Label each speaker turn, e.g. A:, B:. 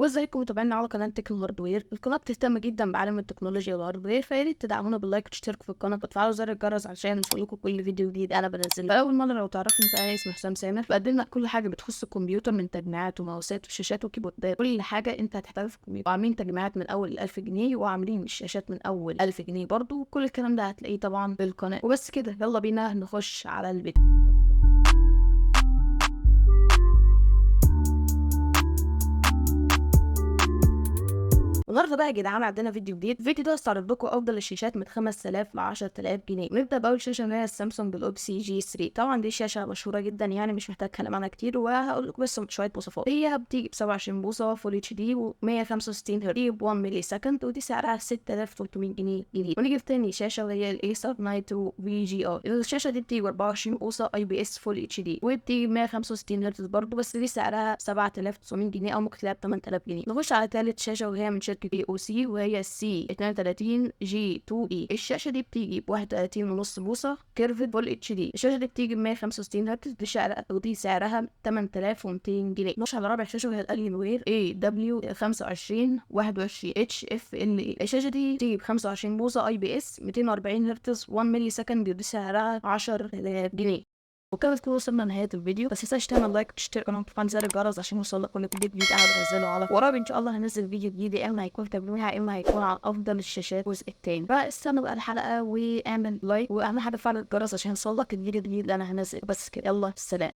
A: وازيكم متابعينا على قناة تكنو هاردوير. القناة بتهتم جدا بعالم التكنولوجيا وال hardware، فيا ريت تدعمونا بال like وتشتركوا في القناة وتفعلوا زر الجرس عشان يوصلكم كل فيديو جديد انا بنزله. فاول مرة لو تعرفني فانا اسمي حسام سامر، بقدم لك كل حاجة بتخص الكمبيوتر من تجميعات وماوسات وشاشات وكيبوردات، كل حاجة انت هتحتاجها في الكمبيوتر. وعاملين تجميعات من اول 1000 جنيه وعاملين الشاشات من اول 1000 جنيه برضو، كل الكلام ده هتلاقيه طبعا في القناة. وبس كده، يلا بينا نخش على الفيديو. النهارده بقى يا جدعان عندنا فيديو جديد. الفيديو ده هستعرض لكم افضل الشاشات من 5000 ل 10000 جنيه. نبدا باول شاشة وهي السامسونج الاوديسي جي 3. طبعا دي شاشة مشهورة جدا، يعني مش محتاج اتكلم عنها كتير، وهقول لكم بس شوية مواصفات. هي بتيجي ب 27 بوصه full HD و165 هرتز ب 1 millisecond، ودي سعرها 6300 جنيه جديد. ونيجي لتاني شاشة وهي الايسر نايترو في جي ار. الشاشة دي بتيجي ب 24 بوصه IPS full HD وبتيجي ب 165 هرتز برضه، بس دي سعرها 7900 جنيه او ممكن تلاقيها ب 8000 جنيه. نخش على تالت شاشة وهي من شركة AOC وهي سي 32 جي 2 اي. الشاشة دي بتيجي ب 31.5 بوصه curved full HD. الشاشة دي بتيجي ب 165 هرتز، دي سعرها 8200 جنيه. نخش على رابع شاشة وهي الالين وير اي دبليو 25 21 اتش اف ال اي. الشاشة دي بتيجي ب 25 بوصه IPS 240 هرتز 1 millisecond، ودي سعرها 10000 جنيه. وكده تكون وصلنا لنهاية الفيديو، بس متنساش تعمل like وتشترك في القناة وتفعل زر الجرس عشان يوصلك كل فيديو جديد انا بنزله على قريب. ان شاء الله هنزل فيديو جديد، يا اما هيكون تجميع يا اما هيكون عن افضل الشاشات الجزء التاني. فاستنى بقى الحلقة واعمل like، واهم حاجة فعل الجرس عشان يوصلك الفيديو الجديد اللي انا هنزله. بس كده، يلا سلام.